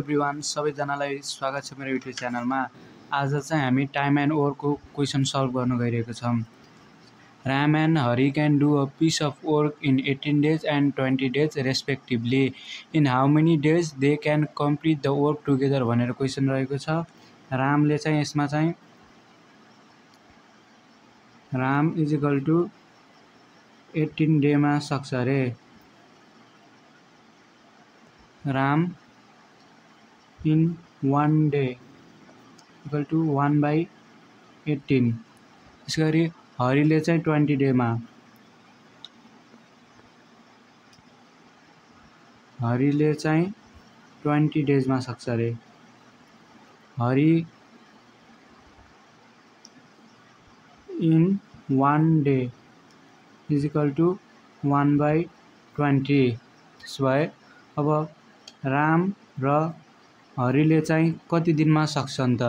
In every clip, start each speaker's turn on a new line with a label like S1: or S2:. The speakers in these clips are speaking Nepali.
S1: एभ्रिवान, सबैजनालाई स्वागत छ मेरो युट्युब च्यानलमा। आज चाहिँ हामी टाइम एन्ड ओवरको क्वेसन सल्भ गर्न गइरहेको छौँ। Ram and Hari can do a piece of work in 18 days and 20 days respectively. In how many days they can complete the work together भनेर क्वेसन रहेको छ। रामले चाहिँ यसमा चाहिँ राम इज इक्वल टु 18 डेमा सक्छ अरे। Ram in 1 day equal to 1/18। यसै गरी हरिले चाहिँ 20 डेमा, हरिले चाहिँ 20 डेजमा सक्छ अरे। Hari in 1 day is equal to 1/20। त्यसो भए अब राम र हरिले चाहिँ कति दिनमा सक्छन् त?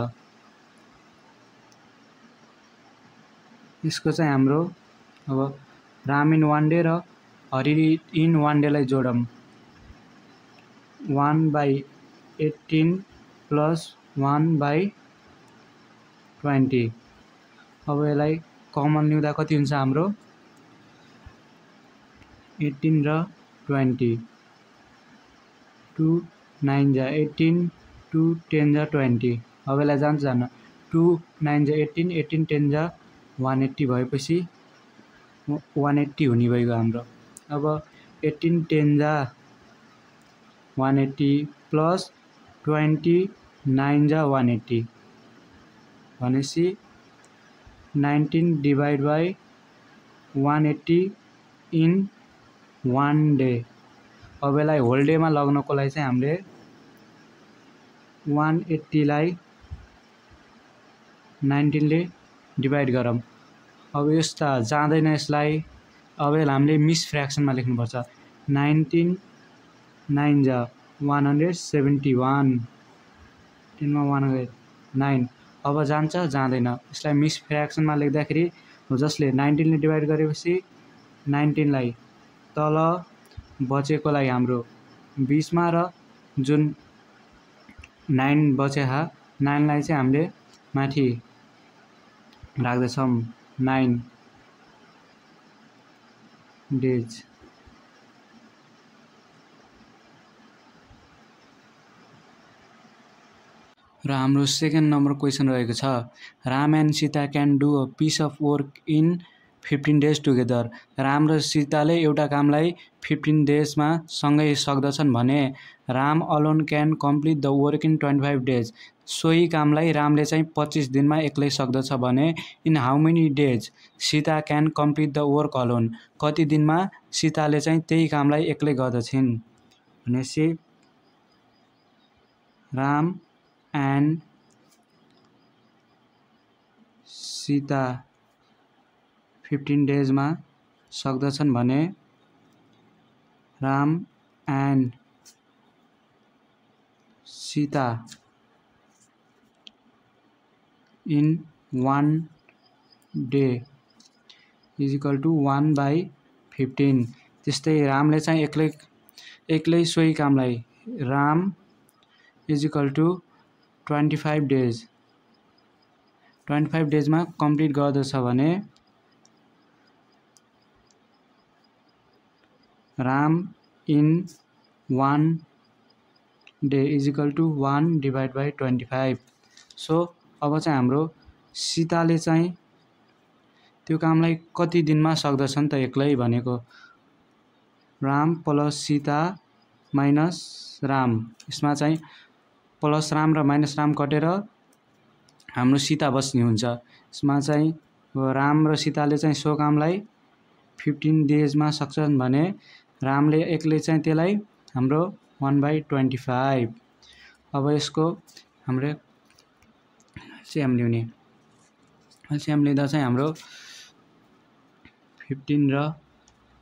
S1: यसको चाहिँ हाम्रो अब राम इन 1 डे र हरि इन 1 डेलाई जोडौँ। 1/18 प्लस 1/20। अब यसलाई कमन लिँदा कति हुन्छ हाम्रो? 18 र 20। 2 9 जा 18, 2 10 जा 20। अब यसलाई जान्छ 2 9 जा 18, 18 10 जा 180 भएपछि 180 हुने भइगयो हाम्रो। अब 18 10 जा 180 प्लस 20 9 जा 180 भनेपछि 19 डिभाइड बाई 180 इन 1 डे। अब यसलाई होल डेमा लग्नको लागि चाहिँ हामीले 180 लाई 19 ले डिभाइड गरौँ। अब यस्तो जाँदैन यसलाई। अब यसलाई हामीले मिस फ्र्याक्सनमा लेख्नुपर्छ। 19 9 जा 171, 10 मा 109। अब जान्छ जाँदैन। यसलाई मिस फ्र्याक्सनमा लेख्दाखेरि जसले 19 ले डिभाइड गरेपछि 19 लाई तल बचेकोलाई हाम्रो 20 मा र जुन 9 बचेहा 9 लाई चाहिँ हामीले माथि राख्दैछौँ 9 डेज। र हाम्रो सेकेन्ड नम्बर क्वेसन रहेको छ, Ram and Sita can do a piece of work in 15 days together. Ram र सीताले एउटा कामलाई 15 daysमा सँगै सक्दछन् भने Ram alone can complete the work in 25 days। सोही कामलाई रामले चाहिँ 25 दिनमा एक्लै सक्दछ भने in how many days Sita can complete the work alone. कति दिनमा सीताले चाहिँ त्यही कामलाई एक्लै गर्दछिन् भनेपछि राम एन्ड सीता 15 डेजमा सक्दछन् भने Ram and Sita in 1 day is equal to 1/15। त्यस्तै रामले चाहिँ एक्लै सोही कामलाई Ram is equal to 25 days 25 डेजमा कम्प्लिट गर्दछ भने Ram in 1 day is equal to 1 divide by 25। So अब चाहिँ हाम्रो सीताले चाहिँ त्यो कामलाई कति दिनमा सक्दछन् त एक्लै भनेको राम प्लस सीता माइनस राम। यसमा चाहिँ प्लस राम र माइनस राम कटेर हाम्रो सीता बस्ने हुन्छ। यसमा चाहिँ राम र सीताले चाहिँ सो कामलाई 15 डेजमा सक्छन् भने रामले एक्लै चाहिँ त्यसलाई हाम्रो 1/25। अब यसको हाम्रो एलसिएम लिउने। एलसिएम लिँदा चाहिँ हाम्रो 15 र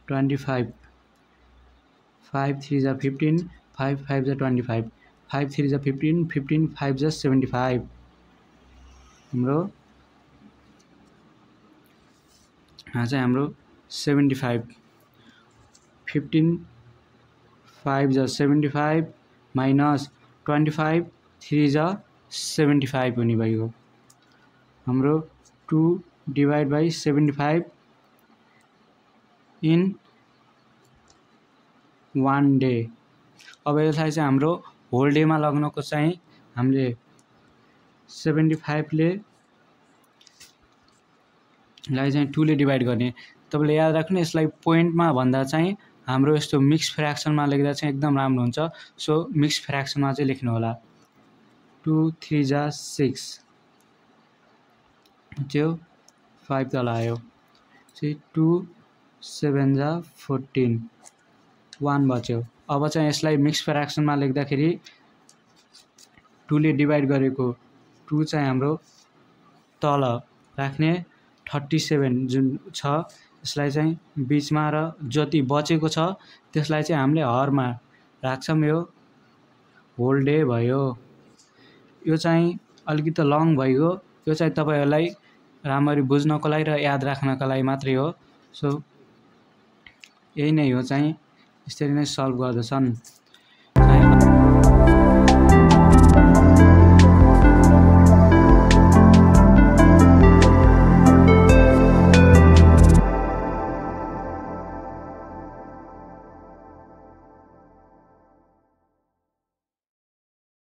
S1: 25, 5 3 जा 15, 5 5 जा 25, 5 3 जा 15, 15 5 जा 75। हाम्रो यहाँ चाहिँ हाम्रो 75। 15 5 जा 75 माइनस 25 3 जा 75 हुने भइगयो हाम्रो 2 डिवाइड बाइ 75 इन 1 डे। अब यसलाई चाहिँ हाम्रो होल डेमा लग्नको चाहिँ हामीले 75 ले लाई चाहिँ 2 ले डिवाइड गर्ने। तपाईले याद राख्नु यसलाई पोइन्टमा भन्दा चाहिँ हाम्रो यस्तो मिक्स फ्र्याक्सनमा लेख्दा चाहिँ एकदम राम्रो हुन्छ। सो मिक्स फ्र्याक्सनमा चाहिँ लेख्नु होला। 2 3 जा 6 जो 5 तल आयो। चाहिँ 2 7 जा 14 1 बच्यो। अब चाहिँ यसलाई मिक्स फ्र्याक्सनमा लेख्दाखेरि 2 ले डिवाइड गरेको 2 चाहिँ हाम्रो तल राख्ने 37 जुन छ यसलाई चाहिँ बीचमा र जति बचेको छ त्यसलाई चाहिँ हामीले हरमा राख्छौं। यो होल डे भयो। यो चाहिँ अलिकति लङ भइगयो। यो चाहिँ तपाईहरुलाई राम्ररी बुझ्नको लागि र याद राख्नका लागि मात्रै हो। सो यही नै हो चाहिँ यसरी नै सल्भ गर्दछन्।